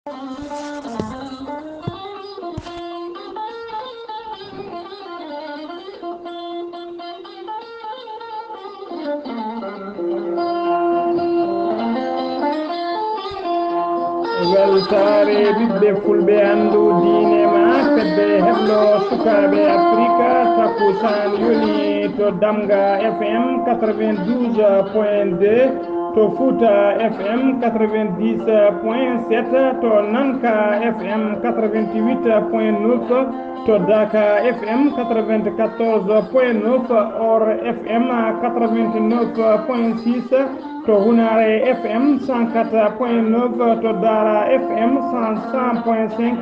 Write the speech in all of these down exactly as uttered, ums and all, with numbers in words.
Weltaare ɓiɓɓe fulɓe, anndu diine ma, fedde heblo sukaaɓe Afrika, takkusaan yoni to Damga F M quatre-vingt-douze point deux, to Fuuta F M quatre-vingt-dix point sept, to Nanka F M quatre-vingt-huit point neuf, to Daaka F M quatre-vingt-quatorze point neuf, Or F M quatre-vingt-neuf point six, to Hunaare F M cent quatre point neuf, to Daara F M cent point cinq,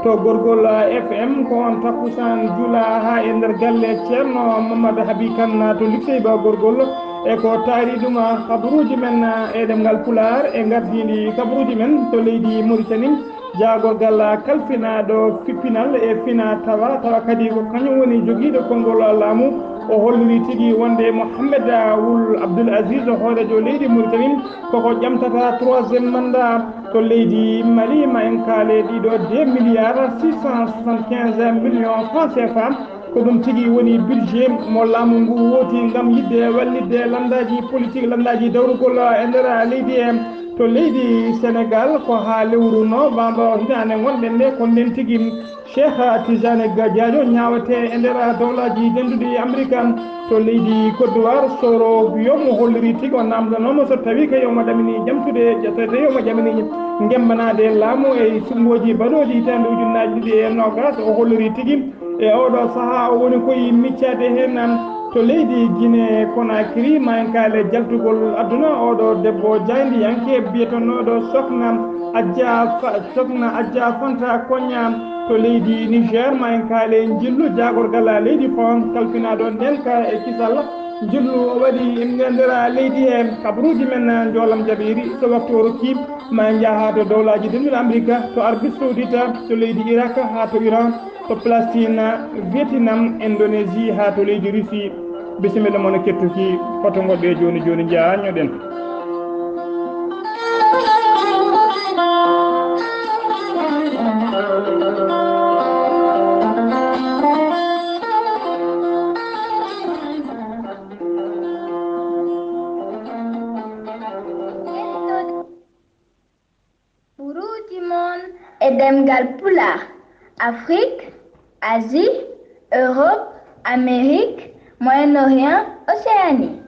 to Gorgol F M. Ko on takkusaan jula haa e nder galle Ceerno Mamadou Habi Kan to Likseyba Gorgol. E ko taari ɗum kabaruuji men e ɗemngal Pulaar e ngardiindi kabaruuji men to leydi Mauritanie. Jaagorgal kalfinaaɗo fippinal e fina tawa, tawa kadi ko kañum woni jogiiɗo konngol laamu. O holliri tigi wonde Mohamed Wul Abdul Aziz, hooreejo leydi Mauritanie, koko ƴamtata troisième mandat to leydi Mali, ma en kaale ɗiɗo deux milliards six cent soixante-quinze millions francs C F A. Ko ɗum tigi woni budget mo laamu ngu wooti ngam yiɗde wallitde lanndaaji politique, lanndaaji dawrugol e nder leydi he. To leydi Senegaal, ko haa lewru noofambar hitaande ngonɗen nde, ko nden tigi Cheikh Tidiane Gadio ñaawete e nder dowlaaji denduɗi Amerika. To leydi Côte d'Ivoire, Soro Guillaume holliri tigi, o naamndanooma so tawi kay omo ɗamini ƴamtude, so tawi omo ɗamini ngembanaade laamu e suɓngooji baɗooɗi hitaande ujunnaaji ɗiɗi e noogaas, o holliri tigi e oɗo sahaa o woni koye miccaade heen to leydi Guinée Conakry, ma en kaale jaltugol aduna. Oɗo debbo jaayndiyanke biyetonooɗo Sokhna Adja Fa-, Sokhna Adja Fanta Konya to leydi Niger, ma en kaale njillu jaagorgal leydi France kalfinaaɗo ndenka e kisal. Njillu o waɗi e nder leydi he kabaruuji men njoolam jaɓiiri. So waktu o rokki, ma en njaha to dowlaaji denduɗi Amerika, to Arabie Saoudite, to leydi Irak, haa to Iran, to Palestine, Vietnam, Indonésie, haa to leydi Russie. Bisimilla mon e kettuki, hoto ngoɗɗe jooni jooni, njaañoɗen. Ɓuruuji mon e ɗemngal Pulaar, Afrique, Asie, Europe, Amérique, Moyen-Orient, Océanie.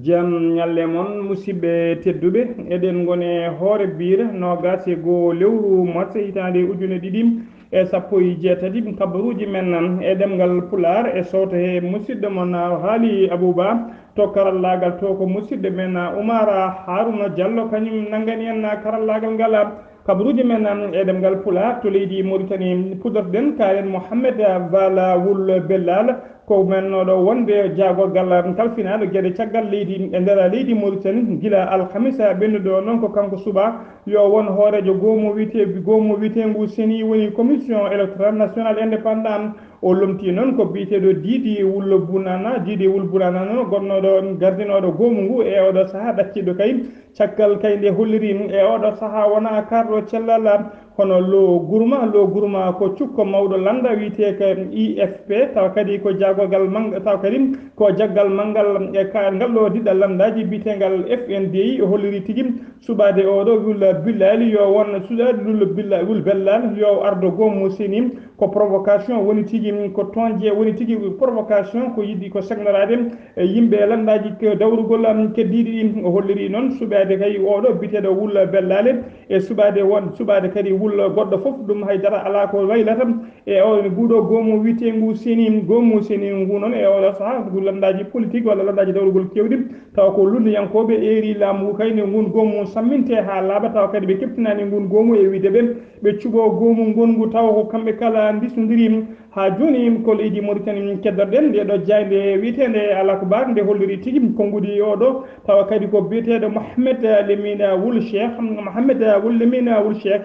Jam ñalle mon, musidɓe tedduɓe. Eɗen ngoni e hoore biire noogaas e goo lewru mars hitaande ujune ɗiɗi e sappo e jeetati. Kabaruuji men e ɗemngal Pulaar e sowto he musidɗo mon, o haali Abouba. To karallaagal to ko musidɗo men Oumar Harouna Diallo, kañum nanngani en karallaagal ngal. Kabaruuji men e ɗemngal Pulaar to leydi Mauritanie, puɗɗorɗen kaalen Mohamed Bala Wul Bellal, ko mennooɗo wonde jaagorgal kalfinaaɗo geɗe caggal leydi e nder leydi Mauritanie gila alhamisa ɓennuɗo noon, ko kanko suɓaa yo won hooreejo goomu wiyetee-, goomu wiyeteengu C E N I, woni Commission Électorale Nationale Indépendante. O lomtii noon ko biyeteeɗo Diidi Wul Bunana. Diidi Wul Bunana noon, gonnooɗo gardinooɗo goomu ngu e oɗo sahaa, ɗacciiɗo kay caggal kay nde holliri e oɗo sahaa wonaa kaarɗo cellal, kono Lo Gurma. Lo Gurma ko cukko mawɗo lannda wiyetee ko I F P, tawa kadi ko jaagorgal manngal, tawa kadi ko jaggal manngal e ka-, ngal ɗo diɗɗal lanndaaji biyeteengal F N D I. O holliri tigi suɓaade oɗo Wul Billali yo won suɓaade Wul Billa-, Wul Bellal yo ardo goomu C E N I. Ko provocation woni tigi, ko toñje woni tigi, provocation ko yiɗi ko segnoraade e yimɓe e lanndaaji ke-, dawrugol, am, keddiiɗi ɗi. O holliri noon suɓaade kay oɗo biyeteeɗo Wul Bellale e suɓaade won, suɓaade kadi Wul goɗɗo fof, ɗum haydara alaa ko waylata. E o, nguɗo goomu wiyeteengu C E N I, goomu C E N I ngu noon e oɗo sahaa ngu lanndaaji politique walla lanndaaji dawrugol keewɗi, tawa ko lunndiyankooɓe eeri laamu ngu kay nde ngun goomu sammintee haa laaɓa, tawa kadi ɓe keɓtinaani ngun goomu e wiyde ɓe ɓe cuɓoo goomu ngongu, tawa ko kamɓe kala ndisondiri Haa jooni ko leydi Mauritanie keddoɗen nde ɗo jaaynde wiyeteende Al Akbar, nde holliri tigi konngudi oɗo, tawa kadi ko biyeteeɗo Mohamed Lamine Wul Cheikh. Mohamed Wul Lamine Wul Cheikh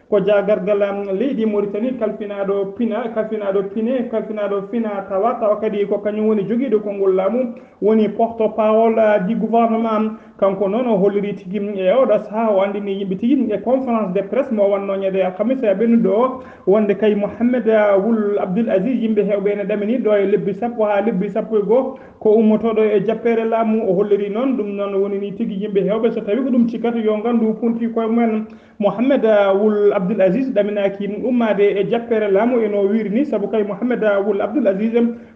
ko jaagargal leydi Mauritanie, kalfinaaɗo pina, kalfinaaɗo pine, kalfinaaɗo fina tawa, tawa kadi ko kañum woni jogiiɗo konngol laamu, woni porte-parole du gouvernement. Kanko noon o holliri tigi e oɗo sahaa, o anndini yimɓe tigi e conférence de presse mo wannoo ñande alhamis ɓennuɗo o, wonde kay Mohamed Wul Abdul Aziz, yimɓe heewɓe ene ɗamini ɗo e lebbi sappo haa lebbi sappo e goo, ko ummotooɗo e jappeere laamu. O holliri noon ɗum noon woni ni tigi yimɓe heewɓe, so tawii ko ɗum cikkata, yo nganndu punti koye mumen. Mohamed Wul Abdul Aziz ɗaminaaki ummaade e jappeere laamu e no wiiri ni, sabu kay Mohamed Wul Abdul Aziz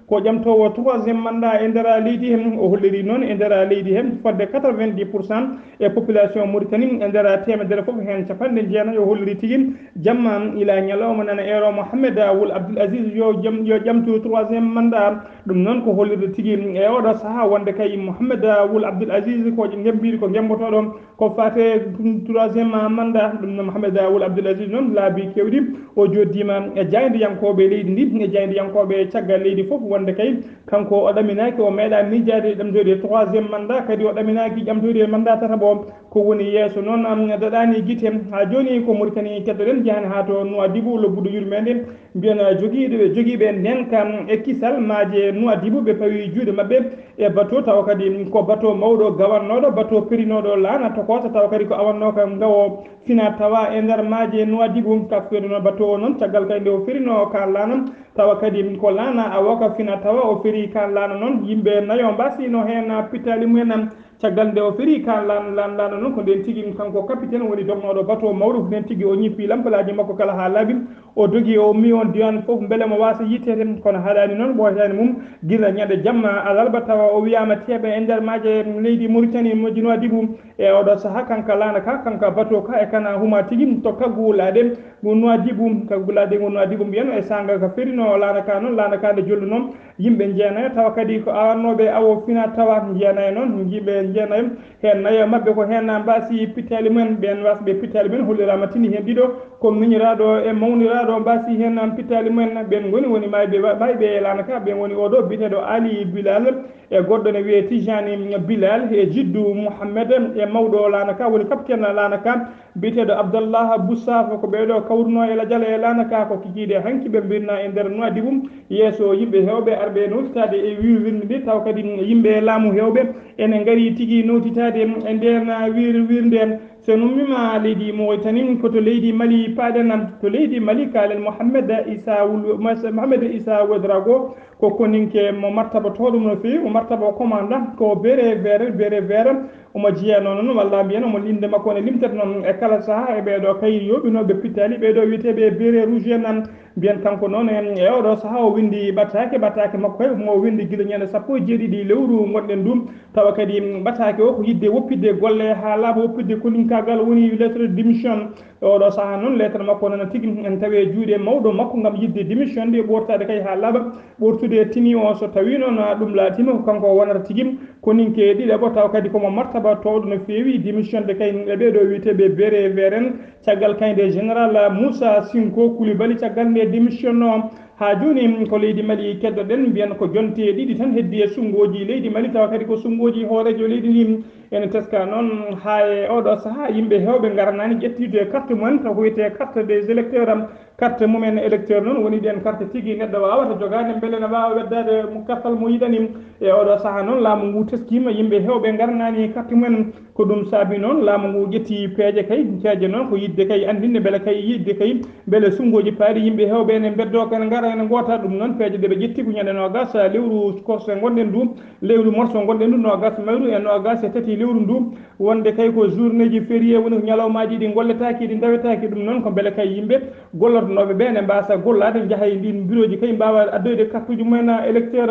ko ƴamtoowo troisième mandat e nder leydi he. O holliri noon e nder leydi he fodde quatre-vingt-dix pour cent e population Mauritanie, e nder teemedere fof heen capanɗe jeenayi. O holliri tigi jamma ila ñalawma nana eero Mohamed Wul Abdul Aziz yo jam, yo ƴamtu troisième mandat. Ɗum noon ko hollirde tigi e oɗo sahaa wonde kay Mohamed Wul Abdul Aziz ko ngemmbiɗi, ko gemmbotooɗo ko faate troisième mandat. Ɗum noon Mohamed Wul Abdul Aziz noon laabi keewɗi o jooɗdiima e jaayndiyankooɓe leydi ndi, e jaayndiyankooɓe caggal leydi fof, wonde kay kanko o ɗaminaaki, o meeɗaa miijaade ɗamtoyde troisième mandat, kadi o ɗaminaaki ƴamtoyde mandat tataɓo. Ko woni yeeso noon, am, daɗaani gite. Haa jooni ko Mauritanie keddoɗen, njahani haa to Nouadhibou, lobbudu yurmeende, mbiyen jogiiɗo, jogiiɓe ndeen kam e kisal maaje Nouadhibou, ɓe pawi juuɗe maɓɓe e bateau, tawa kadi ko bateau mawɗo gawannooɗo, bateau perinooɗo laana tokoosa, tawa kadi ko awannooka ngawo fina tawa e nder maaje Nouadhibou. Kafkeede noon bateau o noon, caggal kay nde o ferinoo ka laana, tawa kadi ko laana awooka fina tawa, o feri ka laana noon, yimɓe nayo mbasino heen pittaali mumen. Caggal nde o feri ka laan-, laan-, laana noon, ko ndeen tigi kanko capitaine woni dognooɗo bateau mawɗo, ko ndeen tigi o ñippi lampalaaji makko kala haa laaɓi. O dogi, o ummi oon diiwaan fof, mbele mo waasa yitteede, kono haɗaani noon ɓooytaani mum. Gila ñande jamma alarba, tawa o wiyaama teeɓe e nder maaje leydi Mauritanie, mo Nouadhibou. E oɗo sahaa, kanka laana ka, kanka bateau ka, e kana huma tigi to kaggu wulaaɗe mo Nouadhibou, kaggu wulaaɗe mo Nouadhibou, mbiyen e saanga ka ferinoo laana ka noon, laana ka nde jolluno yimɓe njeenayo, tawa kadi ko awannooɓe awo fina tawa njeenayo noon, yimɓe njeenayo. Heen nayo maɓɓe ko heen mbaasi pittaali mumen, ɓeen wasɓe pittaali mumen holliraama tini heen ɗiɗo ko miñiraaɗo e mawniraaɗo mbaasi heen pittaali mumen. Ɓeen ngoni woni maayɓe, maayɓe e laana ka, ɓeen woni oɗo biyeteeɗo Ali Bilal e goɗɗo ne wiyee Tijani Bilal e Jiddu Muhammed e mawɗo laana ka, woni capitaine laana ka biyeteeɗo Abdallah Boussaf. Ko ɓeeɗo kawruno e lajal e laana ka, ko kikiiɗe hanki ɓe mbirna e nder Nouadhibou yeeso yimɓe heewɓe arɓe nowtitaade e wirwirnde nde, tawa kadi yimɓe laamu heewɓe ene ngari tigi nowtitaade e ndeen wirwirnde. So en ummiima leydi Mauritanie, ko to leydi Mali paaɗen. To leydi Mali, kaalen Mohamed Issa Wul, Mohamed Issa Ouedraogo, ko koninke mo martaba tooɗum no feewi, mo martaba o commandant, ko béré vert, béré vert. Omo jeyanoo noon, walla mbiyen omo, innde makko ne limtata noon e kala sahaa e ɓeeɗo kay yooɓinooɓe pittaali, ɓeeɗo wiyeteeɓe béré rouge en. Mbiyen kanko noon e, e oɗo sahaa o winndi ɓataake, ɓataake makko he mo winndi gila ñande sappo e jeeɗiɗi lewru ngonɗen ɗum. Tawa kadi ɓataake o ko yiɗde woppitde golle haa laaɓa, woppitde koninkaagal, woni lettre de démission. E oɗo sahaa noon, lettre makko nana tigi en tawi e juuɗe mawɗo makko ngam yiɗde démission ɗi ɓoortaade kay haa laaɓa, ɓoortude tini o. So tawii noon ɗum laatiima, ko kanko o wonata tigi koninke ɗiɗaɓo, tawa kadi komo martaba toowɗo no feewi démission de kay e ɓeeɗo wiyeteeɓe béré vert en. Caggal kay nde général Moussa Sinko Koulibaly, caggal nde démission o, haa jooni ko leydi Mali keddoɗen, mbiyen ko jonte ɗiɗi tan heddi e sunngooji leydi Mali, tawa kadi ko sunngooji hooreejo leydi ndi. Ene teska noon haa e oɗo sahaa yimɓe heewɓe ngaranaani ƴettude carte mumen, taw ko wiyetee carte des électeurs. Carte mumen électeur noon woni ɗeen carte tigi neɗɗo waawata jogaade mbele ene waawa weddaade mo kartal mo yiɗani. E oɗo sahaa noon laamu ngu teskiima, yimɓe heewɓe ngaranaani carte mumen. Ko ɗum saabi noon laamu ngu ƴetti peeje kay, peeje noon ko yiɗde kay anndinde mbele kay yiɗde kay mbele sunngooji paaɗi yimɓe heewɓe ene mbeddoo kay ene ngara ene ngoota. Ɗum noon peeje ɗe ɓe ƴetti ko ñande noogas lewru korse ngonɗen ndu, lewru morso ngonɗen ndu, noogas mayru e noogas e tati lewru ndu, wonde kay ko journée ji férié woni ko ñalawmaaji ɗi ngolletaaki, ɗi ndawetaaki. Ɗum noon ko mbele kay yimɓe gollornooɓe ɓe ene mbaasa gollaade, njaha e ndin bureau ji kay mbaawa addoyde carte uji mumen électeur.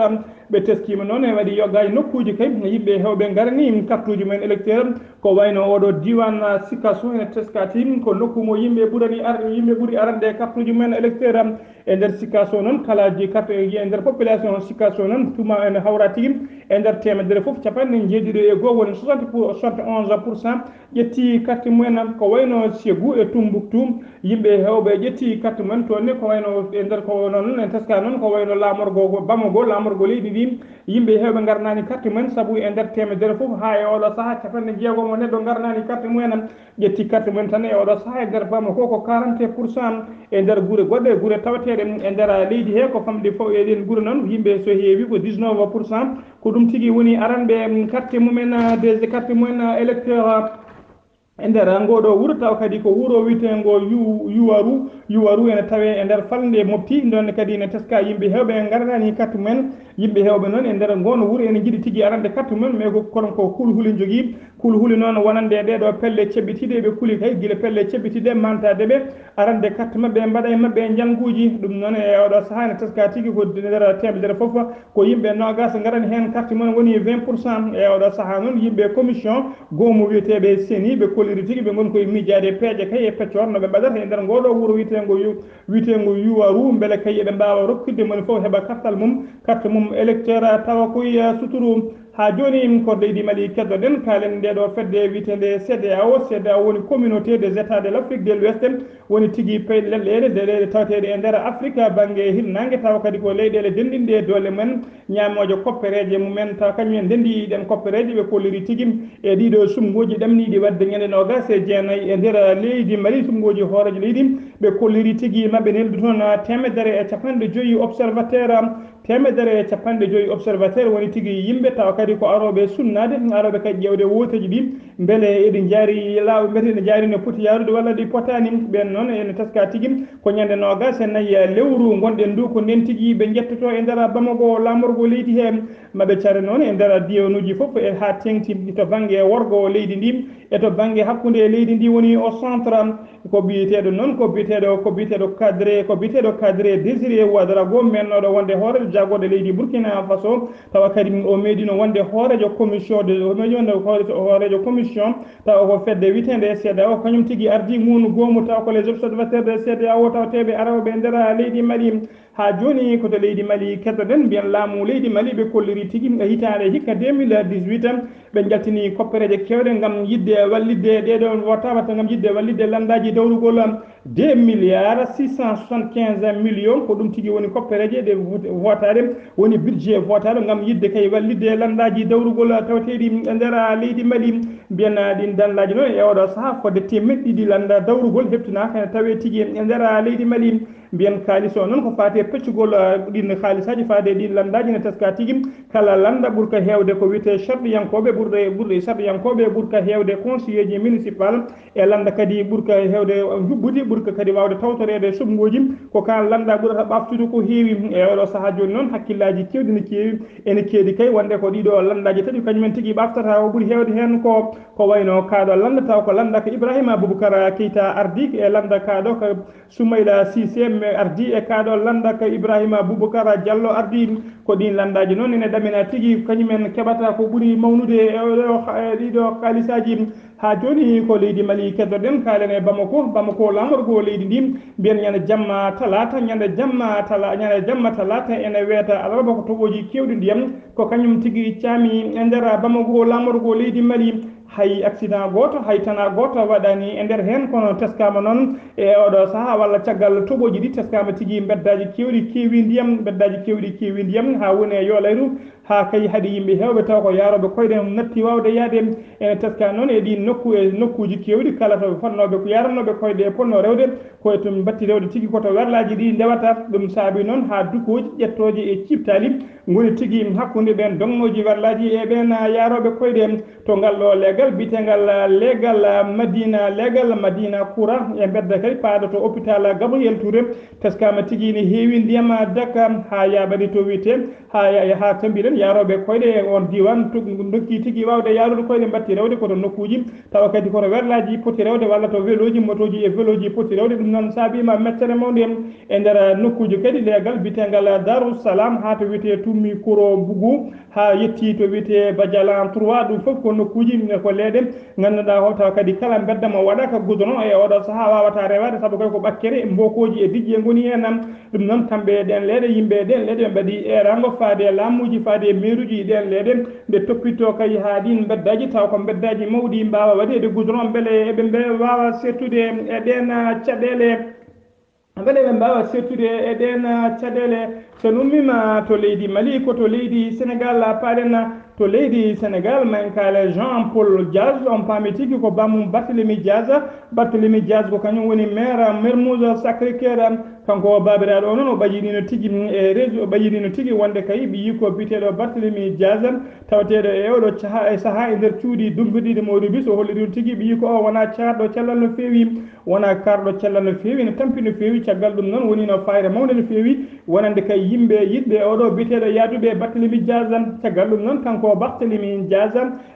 Ɓe teskiima noon e waɗi yoga e nokkuuji kay yimɓe heewɓe ngarani carte uji mumen électeur. Ko wayno oɗo diiwaan Sikasso ene teska tigi ko nokku mo yimɓe ɓurani ar-, yimɓe ɓuri arande carte uji mumen électeur. E nder Sikasso noon, kalaaji carte e nder population Sikasso noon, tuma ene hawra tigi E nder teemedere fof, capanɗe njeeɗiɗo e goo woni soixante pour, soixante et onze pour cent ƴetti carte mumen. Ko wayno Ségou e Tombouctou, yimɓe heewɓe ƴetti carte mumen toon ne, ko wayno e nder ko noon en teska noon, ko wayno laamorgo Bamako, laamorgo leydi ndi, yimɓe heewɓe ngarnaani carte mumen, sabu e nder teemedere fof, haa e oɗo sahaa, capanɗe jeegom o neɗɗo ngarnaani carte mumen. Ƴetti carte mumen tan e oɗo sahaa e nder Bamako ko quarante pour cent. E nder gure goɗɗe, gure tawateeɗe e nder leydi he, ko famɗi fof e ɗen gure noon, yimɓe so heewi ko dix-neuf pour cent. Ko ɗum tigi woni aranɓe carte mumen, des carte mumen électeur e nder ngoo ɗoo wuro, tawa kadi ko wuro wiyeteengo Yu-, Yuwaru. Yuwaru ene tawee e nder falnde Mopti, ɗoon kadi ene teska yimɓe heewɓe ngaranaani carte mumen. Yimɓe heewɓe noon e nder ngoon wuro ene njiɗi tigi arande carte mumen, mais ko, kono ko kulhuli njogii. Kulhuli noon wonande e ɗee ɗoo pelle ceɓɓitiiɗe, ɓe kuli kay gila pelle ceɓɓitiiɗe mantaade ɓe, arande carte maɓɓe, mbaɗa e maɓɓe njannguuji. Ɗum noon e oɗo sahaa ene teska tigi ko nder teemedere fof, ko yimɓe noogaas ngarani heen carte mumen woni vingt pour cent. E oɗo sahaa noon yimɓe commission goomu wiyeteeɓe C E N I ɓe kolliri tigi ɓe ngoni koye miijaade peeje kay e peccoor no ɓe mbaɗata e nder ngoo ɗoo wuro wiyeteengo Yu-, wiyeteengo Yuwaru, mbele kay eɓe mbaawa rokkude moni fof heɓa kartal mum, carte mum électeur tawa koye suturu. Haa jooni ko leydi Mali keddoɗen, kaalen ndee ɗoo fedde wiyeteende C E D E A O. C E D E A O woni Communauté des États de l'Afrique de l'Ouest, woni tigi pay-, leyɗeele, leyɗeele tawateeɗe e nder Afrique bannge hirnaange, tawa kadi ko leyɗeele denndinɗe doole mumen, ñaamooje koppereeje mumen, tawa kañum en ndenndi ɗen koppereeje. Ɓe kolliri tigi e ɗii ɗoo suɓngooji ɗamniiɗi waɗde ñande noogaas e jeenayi e nder leydi Mali, suɓngooji hooreejo leydi, ɓe kolliri tigi maɓɓe neldi toon teemedere e capanɗe joyi observateur. Teemedere e capanɗe joyi observateur woni tigi yimɓe, tawa kadi ko arooɓe sunnaade, arooɓe kadi ƴeewde wooteeji ɗi, mbele eɗi njaari laaw-, mbele eɗi njaari no poti yaarude walla ɗi potaani. Ɓeen noon ene teska tigi ko ñande noogaas e nayi lewru ngonɗen ndu, ko ndeen tigi ɓe njettotoo e nder Bamako, laamorgo leydi he. Maɓe care noon e nder diiwanuuji fof, e haa teeŋti to bannge worgo leydi ndi, e to bannge hakkunde leydi ndi woni au centre. Ko biyeteeɗo noon, ko biyeteeɗo, ko biyeteeɗo Kadre, ko biyeteeɗo Kadre Désiré Ouadraogo, mennooɗo wonde hooreejo jaagorɗe leydi Burkina Faso, tawa kadi o meeɗino wonde hooreejo commission de, o meeɗino wonde hoore-, hooreejo commission, tawa ko fedde wiyeteende C E D E A O, kañum tigi ardii ngun goomu, tawa ko les observateurs de C E D E A O tawateeɓe arooɓe e nder leydi Mali. Haa jooni ko to leydi Mali keddoɗen, mbiyen laamu leydi Mali ɓe kolliri tigi e hitaande hikka deux mille dix-huit, ɓe njaltini koppereeje keewɗe ngam yiɗde wallitde ɗee ɗoo wota-, wata ngam yiɗde wallitde lanndaaji dawrugol deux milliards six cent soixante-quinze millions. Ko ɗum tigi woni koppereeje ɗe vote-, votaade, woni budget votaaɗo ngam yiɗde kay wallitde lanndaaji dawrugol tawateeɗi e nder leydi Mali. Mbiyen ɗin lanndaaji noon e oɗo sahaa fodde teemeɗɗe ɗiɗi lannda dawrugol heɓtinaaka ene tawee tigi e nder leydi Mali. Mbiyen kaalis o noon ko faati e peccugol, eh, ɗin haalisaaji faade e ɗin lanndaaji ne teska tigi. Kala lannda ɓurka heewde ko wiyetee sarɗiyankooɓe, ɓurɗo e, ɓurɗo e sarɗiyankooɓe ɓurka heewde conseiller ji municipal, e lannda kadi ɓurka heewde njuɓɓudi, ɓurka kadi waawde tawtoreede suɓngooji. Ko kaan lannda ɓurata ɓaaftude ko heewi. E oɗo sahaa jooni noon, hakkillaaji keewɗi ne keewi, ene keedi kay wonde ko ɗiɗo lanndaaji tati kañumen tigi ɓaaftata, o ɓuri heewde heen ko, ko wayno kaaɗo lannda taw ko lannda ko Ibrahima Boubacar Keita ardii, e lannda kaaɗo ko Soumaïla Cissé mi ardii, e kaaɗo lannda ko Ibrahima Boubacar Diallo ardii. Ko ɗiin lanndaaji noon ene ɗamina tigi, kañumen keɓata ko ɓuri mawnude e oɗo, e ɗiɗo haalisaaji. Haa jooni ko leydi Mali keddoɗen, kaalen e Bamako. Bamako, laamorgo leydi ndi, mbiyen ñande jamma talaata, ñande jamma tala-, ñande jamma talaata ene weeta alarba ko toɓooji keewɗi ndiyam, ko kañum tigi caami e nder Bamako, laamorgo leydi Mali. Hay accident gooto, hay tana gooto waɗaani e nder heen, kono teskaama noon e oɗo sahaa walla caggal toɓooji ɗi, teskaama tigi mbeddaaji keewɗi keewi ndiyam, mbeddaaji keewɗi keewi ndiyam, haa woni e yoolayru, haa kay haɗi yimɓe heewɓe taw ko yaarooɓe koyɗe natti waawde yahde. Ene teska noon e ɗiin nokku, e nokkuuji keewɗi, kala to fotnooɓe ko yaaranooɓe koyɗe e potnoo rewde, ko e to batti rewde tigi ko to werlaaji ɗi ndewata. Ɗum saabi noon haa dukooji ƴettooje e ciiptaali ngoni tigi hakkunde ɓeen dognooji werlaaji e ɓeen yaarooɓe koyɗe. To ngal ɗo leegal biyeteengal leegal Madina, leegal Madina Kura, e mbedda kadi paaɗo to hôpital Gabriel Touré, teskaama tigi ne heewi ndiyam dakka haa yaaɓani to wiyetee, haa ya-, haa tambiɗen yaarooɓe koyɗe e oon diiwaan, to ndokki tigi waawde yaarude koyɗe mbatti rewde ko to nokkuuji, tawa kadi koto werlaaji poti rewde walla to welooji, motooji e welooji poti rewde. Ɗum noon saabiima mettere mawnde e nder nokkuuji kadi leegal biyeteengal Darou Salam haa to wiyetee Tummi Kuro Bugu, haa yettii to wiyetee Badialan trois. Ɗum fof ko nokkuuji, ko leeɗe ngannduɗaa, o tawa kadi kala mbedda mo waɗaaka goudron e oɗo sahaa waawataa rewaade, sabu kay ko ɓakkere, mbokooji e diƴƴe ngoni heen. Ɗum noon, kamɓe e ɗeen leeɗe, yimɓe e ɗeen leeɗe, ɓe mbaɗi eeraango faade e laamuuji, faade e meeruuji e ɗeen leeɗe, nde toppitoo kay haa ɗiin mbeddaaji, taw ko mbeddaaji mawɗi, mbaawa waɗeede goudron, mbele eɓe mbe-, waawa seertude e ɗeen, ah, caɗeele. Mbele ɓe mbaawa seertude e ɗeen, ah, caɗeele. So en ummiima to leydi Mali, ko to leydi Senegaal, ah, paaɗen, ah, to leydi Senegaal, men kaale Jean Paul Diaz, on paami tigi ko bammum Barthélemy Diaz. Barthélemy Diaz ko kañum woni maire Mermoz Sacré-Cœur. Kanko o baabiraaɗo o noon, o ɓayyiniino tigi, mm, e réseau, o ɓayyiniino tigi wonde kay ɓiyiiko biyeteeɗo Barthélemy Diaz, taweteeɗo e oɗo caha-, e sahaa e nder cuuɗi dumbirɗi ɗi mo Rubis, o holliri ɗum tigi ɓiyiiko o wonaa caarɗo cellal no feewi, wonaa kaarɗo cellal no feewi, ene tampi no feewi. Caggal ɗum noon, woniino fayre mawnde no feewi, wonande kay yimɓe yiɗɓe oɗo biyeteeɗo yaaduɓe e Barthélemy Diaz. Caggal ɗum noon, kanko Barthélemy Diaz,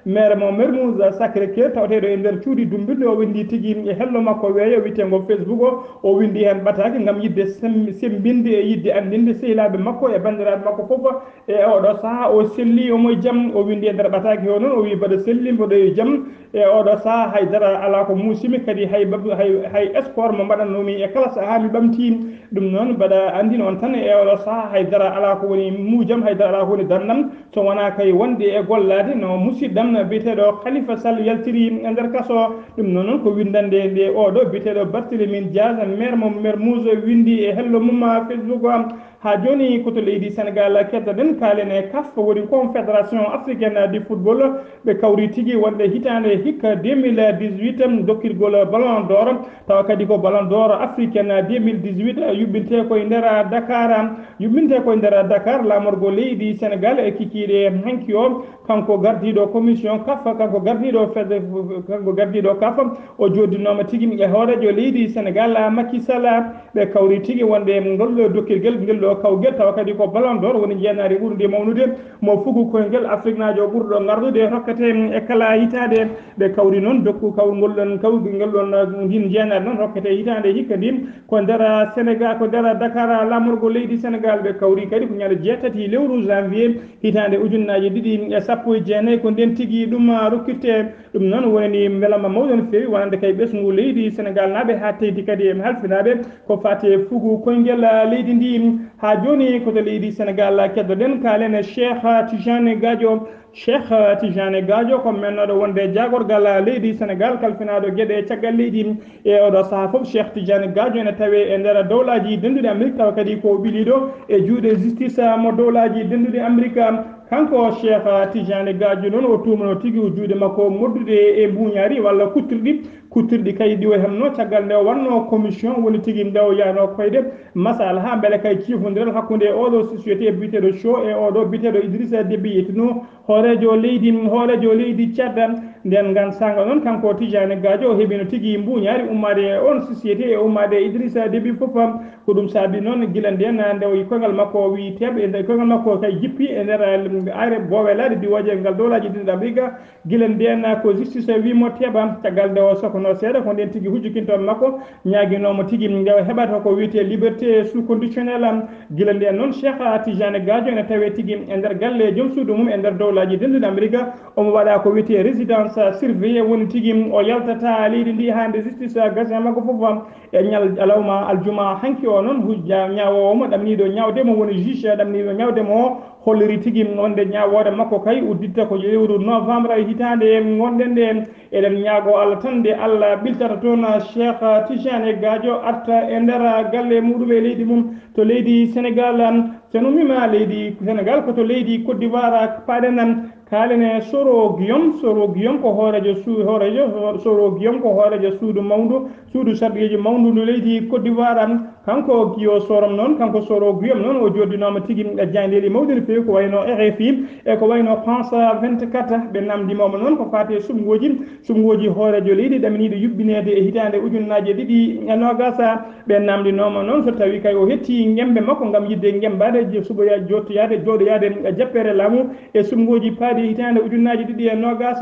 maire mo Mermoz Sacré-Cœur, taweteeɗo e nder cuuɗi dumbirɗi, o winndi tigi e hello makko weeyo wiyeteengo Facebook o, o winndi heen ɓataake ngam yiɗde sem-, semmbinde e yiɗde anndinde sehilaaɓe makko e banndiraaɓe makko fof. E oɗo sahaa, o selli, omo e jam. O winndi e nder ɓataake o noon, o wiyi, "Mboɗo selli, mboɗo e jam." E oɗo sahaa, hay dara alaa ko muusimi, kadi hay bab-, hay, hay sport mo mbaɗatnoomi e kala sahaa, mi ɓamtii. Ɗum noon, mbaɗa anndina on tan, e oɗo sahaa, hay dara alaa ko woni muujam, hay dara alaa ko woni darnam, so wonaa kay wonde e gollaade no musiɗɗam biyeteeɗo Khalifa Sall yaltiri e nder kaso. Ɗum noon, noon ko winndannde nde oɗo biyeteeɗo Barthélemy Diaz, maire mo Mermoz, winndi e hello mum, ah, Facebook o. Haa jooni, ko to leydi Senegaal keddoɗen, kaalen e CAF, woni Confédération Africaine du Football. Ɓe kawri tigi wonde hitaande hikka deux mille dix-huit, dokkirgol Ballon d'Or, tawa kadi ko Ballon d'Or Africaine deux mille dix-huit, yuɓɓintee koye nder Dakar. Yuɓɓintee koye nder Dakar, laamorgo leydi Senegaal e kikiiɗe hanki o, kanko gardiiɗo commission CAF, kanko gardiiɗo fed-, kanko gardiiɗo CAF, o jooɗinooma tigi e hooreejo leydi Senegaal, Macky Sall. Ɓe kawri tigi wonde ngol ɗo dokkirgel, ngel ɗo kawgel, tawa kadi ko Ballon d'Or woni njeenaari ɓurndi mawnude mo fuku koyngel Afriknaajo ɓurɗo ngardude rokkete e kala hitaande. Ɓe kawri noon dokku kawgol ɗon, kawgol ngol ɗon, uh, ngin njeenaari noon rokkete hitaande hikka ndin ko nder Senegaal, ko nder Dakar, laamorgo leydi Senegaal. Ɓe kawri kadi ko ñande jeetati lewru janvier hitaande ujunnaaji ɗiɗi e sappo e jeenayi, ko nden tigi ɗum, uh, rokkirte. Ɗum noon wonani mbelamma mawɗo no feewi wonande kay ɓesngu leydi Senegaal naaɓe, haa teyti kadi e halfinaaɓe ko faati e fugu koyngel, uh, leydi ndi. Haa jooni ko to leydi Senegaal keddoɗen, kaalen e Cheikh Tijani Gadio. Cheikh Tijani Gadio ko mennooɗo wonde jaagorgal leydi Senegaal, kalfinaaɗo geɗe caggal leydi. E oɗo sahaa fof, Cheikh Tijani Gadio ene tawee e nder dowlaaji denduɗi Amerik, tawa kadi ko o ɓiliiɗo e juuɗe justice mo dowlaaji denduɗi Amerik. Kanko Cheikh Tijani Gadio noon, o tuumano tigi o juuɗe makko moddude e mbuuñaari walla kuttirɗi. Kuttirɗi kay ɗi o hemno caggal nde o wanno commission, woni tigi nde o yaano koyde masala haa mbele kay ciifondiral hakkunde oɗo société biyeteeɗo Cho e oɗo biyeteeɗo Idrissa Déby Itno, hooreejo leydi, hooreejo leydi Tchad. Nden ngan saanga noon, kanko Tijani Gadio o heɓino tigi mbuuñaari ummaade e on société e ummaade e Idrissa Déby fof. Ko ɗum saabi noon gila nden nde o koyngal makko o wi teeɓ, e nde koyngal makko kay jippi e nder, um, ayre boowe laaɗe diwooje ngal dowlaaji ɗiɗi Amerika. Gila nden ko justice wimo teeɓa. Caggal nde o sokono seeɗa, ko nden tigi hujjukintooɓe makko ñaaginoomo tigi nde o heɓata ko wiyetee liberté sous conditionnel. Gila nden noon, Cheikh Tijani Gadio ene tawee tigi e nder galle joom suudu mum e nder dowlaaji denduɗi Amerika. Omo waɗa ko wiyetee résidence surveillée, woni tigi o yaltata leydi ndi haa nde justice gasi e makko fof. E ñal-, alawma aljuma hanki o noon, hujja-, ñaawoowo mo ɗamniiɗo ñaawde mo, woni juge ɗamniiɗo ñaawde mo, holliri tigi wonde ñaawoore makko kay udditta ko lewru novembre hitaande ngonɗen nde. Eɗen ñaagoo Allah tan nde Allah ɓiltata toon Cheikh Tijani Gadio arta e nder galle muɗum e leydi mum to leydi Senegaal. So en ummiima leydi Senegaal, ko to leydi Côte d'Ivoire paaɗen. Kaalen e Soro Guillaume. Soro Guillaume ko hooreejo su-, hooreejo, Soro Guillaume ko hooreejo suudu mawndu, suudu sarɗiyeeji mawndu ndu leydi Côte d'Ivoire. Kanko Guillaume Soro noon, kanko Soro Guillaume noon, o jooɗinooma tigi e jaayndeeji mawɗi no feewi, ko wayno R F I e ko wayno France vingt-quatre. Ɓe namndinooma noon ko faati e suɓngooji, suɓngooji hooreejo leydi ɗaminiiɗo yuɓɓineede e hitaande ujunnaaje ɗiɗi e noogaas. Ɓe namndinooma noon so tawii kay o heɓtii ngemmbe makko ngam yiɗde ngemmbaade je-, suɓoya-, jooɗtoyaade, jooɗoyaade e jappeere laamu e suɓngooji paaɗi hitaande ujunnaaje ɗiɗi e noogaas.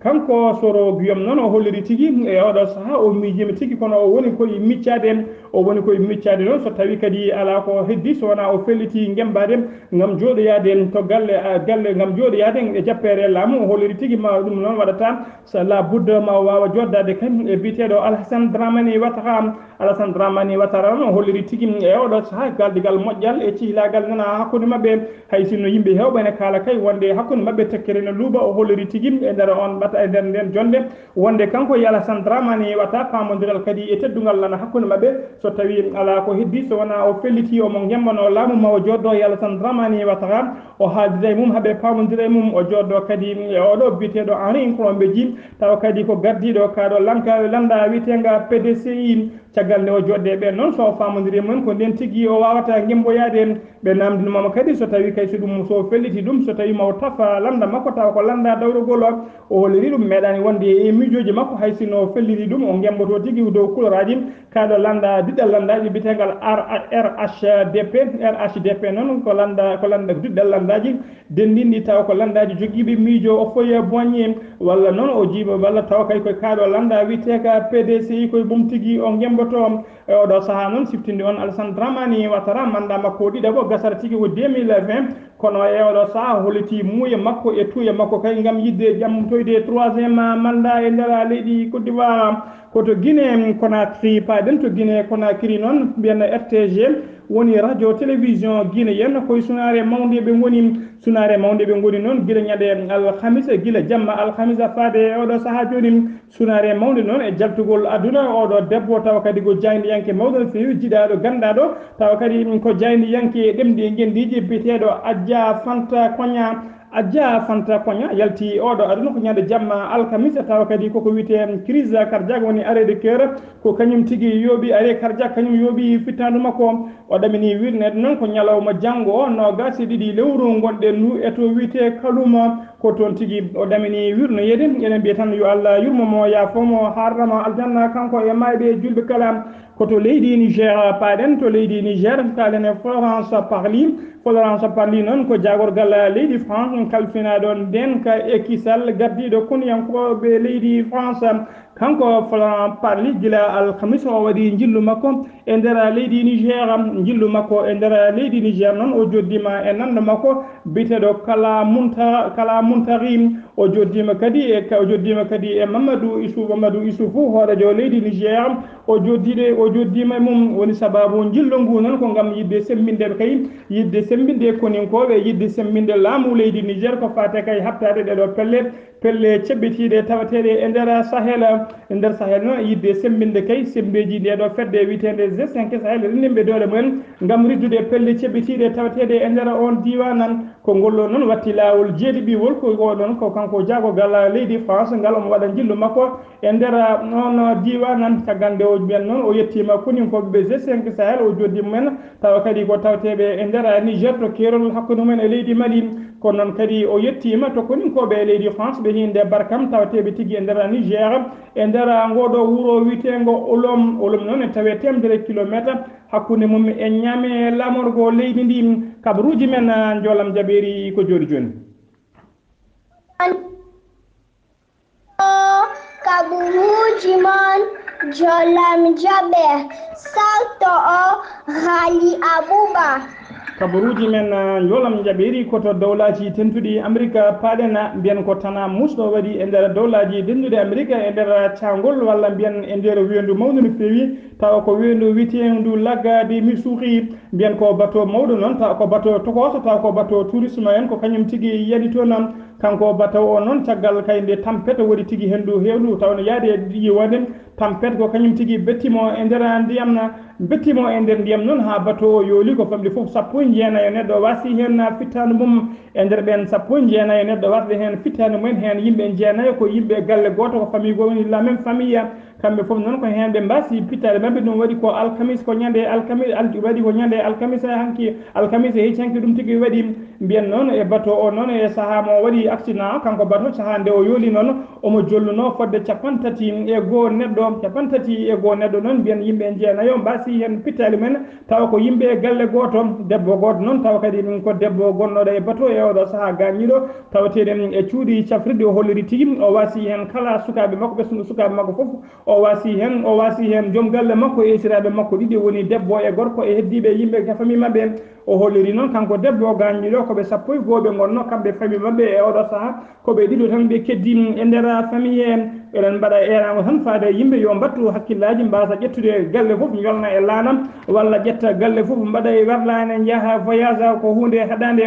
Kanko Soro Guillaume noon o holliri tigi e oɗo sahaa o miijiima tigi, kono o woni koye miccaade. O woni koye miccaade noon, so tawii kadi alaa ko heddii, so wonaa o felliti ngemmbaade ngam jooɗoyaade to galle, a, galle, ngam jooɗoyaade e jappeere laamu. O holliri tigi ma ɗum noon waɗata, so la budda ma o waawa jooɗdaade kañ e biyeteeɗo Alassane Dramane Ouattara. Alassane Dramane Ouattara noon o holliri tigi e oɗo sahaa galdigal moƴƴal e cihlaagal nana hakkunde maɓɓe. Hay sinno yimɓe heewɓe ene kaala kay wonde hakkunde maɓɓe tekkere ene luuɓa, o holliri tigi e nder on ɓata, e nder nden jonnde, wonde kanko e Alassane Dramane Ouattara paamondiral kadi e teddungal nana hakkunde maɓɓe. So tawii alaa ko heddii, so wonaa o felliti omo ngemmbanoo laamu ma o jooɗdo e Alassane Dramane Ouattara, o haaldida e mum, haɓe paamondira e mum, o jooɗdo kadi e oɗo biyeteeɗo Henri Nkrumah Djim, tawa kadi ko gardiiɗo kaaɗo lanka, lannda wiyeteenga P D C I. Caggal nde o jooɗde e ɓeen noon, so o faamondiri e mumen, ko ndeen tigi o waawata ngemmboyaade. Ɓe naamndinooma kadi so tawii kay so ɗum, so o felliti ɗum, so tawii ma o tafa lannda makko, tawa ko lannda dawrugol, o holliri ɗum meeɗaani wonde e miijooji makko, hay sinno o felliti ɗum, o ngemmboto tigi dow kuloraaji kaaɗo lannda, diɗɗal lanndaaji biyeteengal R H D P. R H D P noon ko lannda, ko lannda diɗɗal lanndaaji denndinɗi, tawa ko lanndaaji jogiiɓe miijo o foye boñe, walla noon o jiiba, walla tawa kay koye kaaɗo lannda wiyeteeka P D C I, koye mum tigi o ngemmboto. E oɗo sahaa noon, siftinde on Alassane Dramane Ouattara, mannda makko o ɗiɗaɓo gasata tigi ko deux mille vingt, kono e oɗo sahaa holliti muuye makko e tuuye makko kay ngam yiɗde ƴamtoyde troisième mannda e nder leydi Côte d'Ivoire. Ko to Guinée Conakry paaɗen, to Guinée Conakry noon, mbiyen R T G woni radio télévision guinéenne, koye sunaare mawnde ɓe ngoni. Sunaare mawnde ɓe ngoni noon gila ñande alhamisa, gila jamma alhamisa faade e oɗo sahaa jooni. Sunaare mawnde noon e jaltugol aduna oɗo debbo, tawa kadi ko jaayndiyanke mawɗo no feewi, jiɗaaɗo, ganndaaɗo, tawa kadi ko jaayndiyanke e ɗemɗi e ngenndiiji, biyeteeɗo Adja Fanta Koña. Adja Fanta Koña yalti oɗo aduna ko ñande jamma alkamisa, tawa kadi koko wiyetee crise cardiaque, woni arrêt de cœur, ko kañum tigi yooɓi, arrêt cardiaque kañum yooɓi fittaandu makko. O ɗaminii wirneede noon ko ñalawma janngo o, noogaas e ɗiɗi lewru ngonɗen ndu e to wiyetee Kaluma, ko toon tigi o ɗaminii wirnoyeede. Eɗen mbiya tan yo Allah yurmo mo, yaafo mo, haarana mo aljanna, kanko e maayɓe e juulɓe kala. Ko to leydi Niger paaɗen, to leydi Niger, kaalen e Florence Parly. Florence Parly noon ko jaagorgal leydi France, kalfinaaɗo ndeenka e kisal, gardiiɗo konuyankooɓe leydi France. Kanko Florence Parly, gila alkamisa o waɗi njillu makko e nder leydi Niger. Njillu makko e nder leydi Niger noon, o joddiima e nanndo makko biyeteeɗo Kala Munta-, Kala Muntari. O joddiima kadi e, o joddiima kadi e Mamadou Issouf, Mamadou Issoufou, hooreejo leydi Niger. O joddiiɗe, o joddiima e mum. Woni sabaabu njillu ngu noon ko ngam yiɗde semmbinde kay, yiɗde semmbinde koninkooɓe, yiɗde semmbinde laamu leydi Niger ko faate kay haɓtaade ɗeɗo pelle, pelle ceɓɓitiiɗe tawateeɗe e nder Sahel. E nder Sahel noon, yiɗde semmbinde kay semmbeeji nde ɗo fedde wiyeteende G cinq Sahel, renndinɓe doole mumen ngam riddude pelle ceɓɓitiiɗe tawateeɗe e nder oon diiwaan. Ko ngol ɗoo noon watti laawol jeeɗiɓiwol, ko o ɗoon ko kanko jaagorgal leydi France ngal omo waɗa njillu makko e nder oon diiwaan. Caggal nde o mbiyan noon o yettiima koninkooɓe ɓe G cinq Sahel, o joddi mumen, tawa kadi ko tawateeɓe e nder Niger to keerol hakkunde mumen e leydi Mali. Kono noon kadi o yettiima to koninkooɓe e leydi France ɓe hiinde Barkam, tawateeɓe tigi e nder Niger, e nder ngoo ɗoo wuro wiyeteengo Olom. Olom noon ene tawee teemedere kilomeeter hakkunde mum e Niamey, laamorgo leydi ndi. Kabaruuji men, ah, njoolam jaɓeeri ko jooɗi jooni. Kabaruuji mon, njoolam jaɓeeri, sarto o Ghali Abouba. Kabaruuji men, ah, njoolam jaɓeeri ko to dowlaaji dentuɗi Amerika paaɗen, mbiyen ko tanaa muusɗo waɗi e nder dowlaaji dentuɗi Amerika e nder caangol, walla mbiyen e nder weendu mawndu no feewi. Tawa ko weendu wiyeteendu Lagadi Missouri, mbiyen ko bateau mawɗo noon, tawa ko bateau tokooso, tawa ko bateau tourisme en, ko kañum tigi yani toon. Kanko bateau o noon, caggal kay nde tampet waɗi tigi henndu heewndu, tawa no yaadi e yiwande tampet, ko kañum tigi betti mo e nder ndiyam, betti mo e nder ndiyam noon haa bateau o yooli, ko famɗi fof sappo e jeenayo neɗɗo waasi heen fittaandu mum. E nder ɓeen sappo e jeenayo neɗɗo waasde heen fittaandu mumen, heen yimɓe jeenayo ko yimɓe galle gooto, ko famille goo, woni la même famille. Kamɓe fof noon ko heen ɓe mbaasi pittaade maɓɓe. Ɗum waɗi ko alkamis, ko ñande alkamis, al-, waɗi ko ñande alkamis hanki, alkamis e hecci hanki ɗum tigi waɗi. Mbiyen noon e bateau o noon e sahaa mo waɗi accident, kanko bato, sahaa nde o yooli noon, omo jolluno fodde capanɗe tati e goo neɗɗo, capanɗe tati e goo neɗɗo noon, mbiyen yimɓe jeenayo mbaasi heen pittaali mumen, tawa ko yimɓe galle gooto, debbo gooto noon, tawa kadi ko debbo gonnoɗo e bato e oɗo sahaa gaañiiɗo, tawateeɗo e cuuɗi cafrirɗi, o holliri tigi, o waasi heen kala sukaaɓe makko, ɓesngu sukaaɓe makko fof, o waasi heen, o waasi heen joom galle makko e esiraaɓe makko ɗiɗi, woni debbo e gorko e heddiiɓe yimɓe ka famille maɓɓe. O holliri noon kanko debbo o gaañiiɗo ko ɓe sappo e goo ɓe ngonnoo, kamɓe famille maɓɓe e oɗo sahaa, ko ɓe ɗiɗo tan ɓe keddii e nder famille he. Eɗen mbaɗa eeraango tan faade e yimɓe yo mbattu hakkillaaji, mbaasa ƴettude galle fof njolna e laana, walla ƴetta galle fof mbaɗa e werlaane, njaha voyage, ko huunde haɗaande.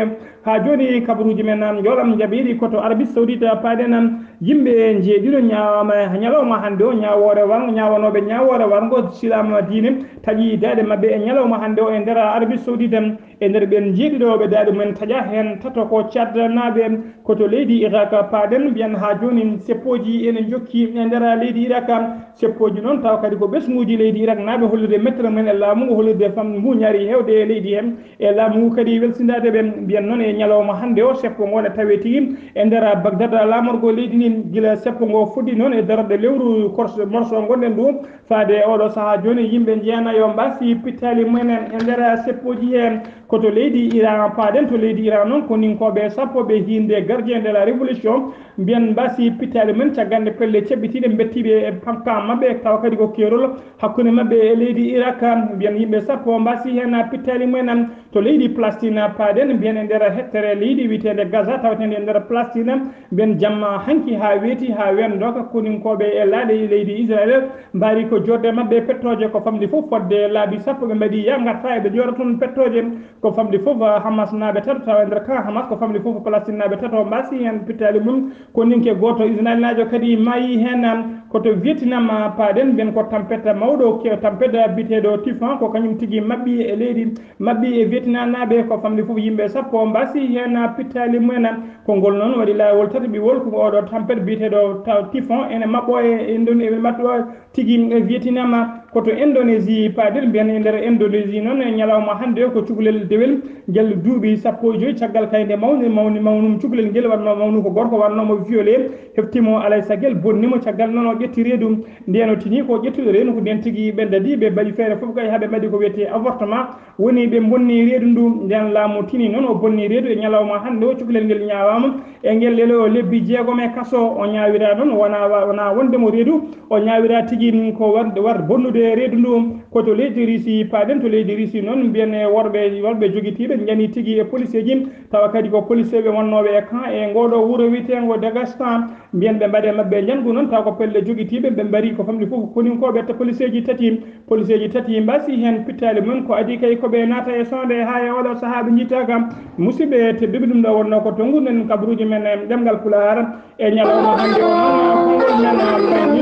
Haa jooni kabaruuji men njoolam njaɓiiɗi ko to Arabie Saoudite paaɗen. Yimɓe njeeɗiɗo ñaawaama ñalawma hannde o ñaawoore warngo, ñaawanooɓe ñaawoore warngo silaama diine taƴi daaɗe maɓɓe e ñalawma hannde o e nder Arabie Saoudite. E nder ɓeen njeeɗiɗo ɓe daaɗe mumen taƴa heen tato ko Tchad naaɓe, ko to leydi Irak paaɗen, mbiyen haa jooni seppooji ene njokki e nder leydi Irak. Seppooji noon tawa kadi ko ɓesnguuji leydi Irak naaɓe hollirde mettere mumen e laamu ngu, hollirde fam mbuñaari heewde e leydi heen. E laamu ngu kadi welsindaade ɓe. Mbiyen noon e ñalawma hannde o, seppo ngo ne tawee tigi e nder Bagdad, laamorgo leydi ndin, gila seppo ngo fuɗɗi noon e darorde lewru korse morso ngonɗen ɗo, faade e oɗo sahaa jooni, yimɓe jeenayo mbaasi pittaali mumen e nder seppooji heen. Ko to leydi Iran paaɗen, to leydi Iran noon, koninkooɓe sappo ɓe hiinde gardien de la révolution, mbiyen mbaasi pittaali mumen caggal nde pelle ceɓɓitiiɗe mbettiiɓe e pamka maɓɓe, tawa kadi ko keerol hakkunde maɓɓe e leydi Irak. Mbiyen yimɓe sappo mbaasi heen pittaali mumen to leydi Palestine paaɗen, mbiyen e nder hettere leydi wiyeteende Gaza, tawateende e nder Palestine. Mbiyen jamma hanki haa weeti, haa ween ndooka, koninkooɓe e laaɗe leydi Israel mbaari ko joorde maɓɓe pettooje ko famɗi fof fodde laabi sappo ɓe mbaɗi ya ngarta eɓe joora toon pettooje. Ko famɗi fof Hamas naaɓe tato, tawa e nder camp Hamas ko famɗi fof Palestine naaɓe tato mbaasi heen pittaali mum. Koninke gooto Israelnaajo kadi maayi heen. Ko to Vietnam paaɗen, mbiyen ko tampet mawɗo, ke-, tampet biyeteeɗo typhon, ko kañum tigi maɓɓi e leydi, maɓɓi e Vietnam naaɓe, ko famɗi fof yimɓe sappo mbaasi heen pittaali mumen. Ko ngol noon waɗi laawol tataɓiwol, ko oɗo tampet biyeteeɗo ta-, typhon ene maɓɓo e Indon-, ene maɓɓo tigi e Vietnam. Ko to Indonésie paaɗen, mbiyen e nder Indonésie noon e ñalawma hannde o ko cukalel dewel ngel duuɓi sappo e joy caggal kay nde mawni, mawni, mawnum cukalel ngel wannoo mawnu ko gorko wannoomo violé, hefti mo alay sagel, bonni mo caggal noon o ƴetti reedu. Ndeen o tini ko ƴettude reedu ko ndeen tigi ɓe dadi, ɓe mbaɗi feere fof kay haa ɓe mbaɗi ko wiyetee avortement. Woni ɓe bonni reedu ndu, nden laamu tini noon o bonni reedu e ñalawma hannde o, cukalel ngel ñaawaama e ngel lelo lebbi jeegom e kaso. O ñaawira noon, wona wa-, wona wonde mo reedu, o ñaawira tigi ko war, war bonnude reedu ndu. Ko to leydi Russie paaɗen, to leydi Russie noon mbiyen e worɓe, worɓe jogitiiɓe njani tigi e poliseeji, tawa kadi ko poliseeɓe wonnooɓe e camp e ngooɗo wuro wiyeteengo Dagestan. Mbiyen ɓe mbaɗe maɓɓe njanngu noon, tawa ko pelle jogitiiɓe, ɓe mbari ko famɗi fof koninkooɓe to poliseeji tati. Poliseeji tati mbaasi heen pittaali mum, ko adii kay ko ɓe naata e soonde haa e oɗo sahaa ɓe njiitaaka. Musidɓe tedduɓe, ɗum ɗo wonnoo ko to nguurɗen kabaruuji men e ɗemngal Pulaar e ñalawma hannde o. Noon konngol men ɓayni,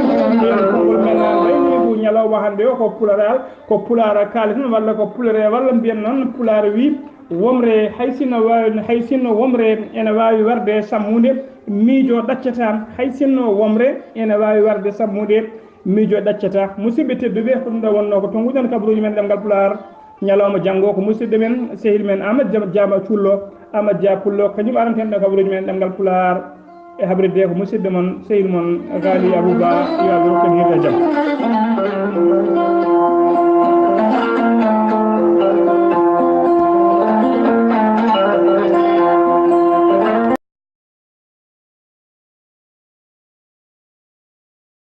konngol men ɓayni ko ñalawma hannde o ko Pulaar, ko Pulaar kaaleten walla ko Pulaar, walla mbiyen noon Pulaar wi womre, hay sinno wa-, hay sinno womre ene waawi warde sammude, miijo ɗaccata, hay sinno womre ene waawi warde sammude, miijo ɗaccata. Musidɓe tedduɓe, ko ɗum ɗo wonnoo ko to nguurɗen kabaruuji men ɗemngal Pulaar. Ñalawma janngo ko musidɗo men, sehil men Amadou Dia, Dia Cullo, Amadou Dia Pullo, kañum aranten ɗo kabaruuji men ɗemngal Pulaar. E habrirde ko musidɗo mon, sehil mon, Ghali Abouba, yo Allah rokku en hirde jam.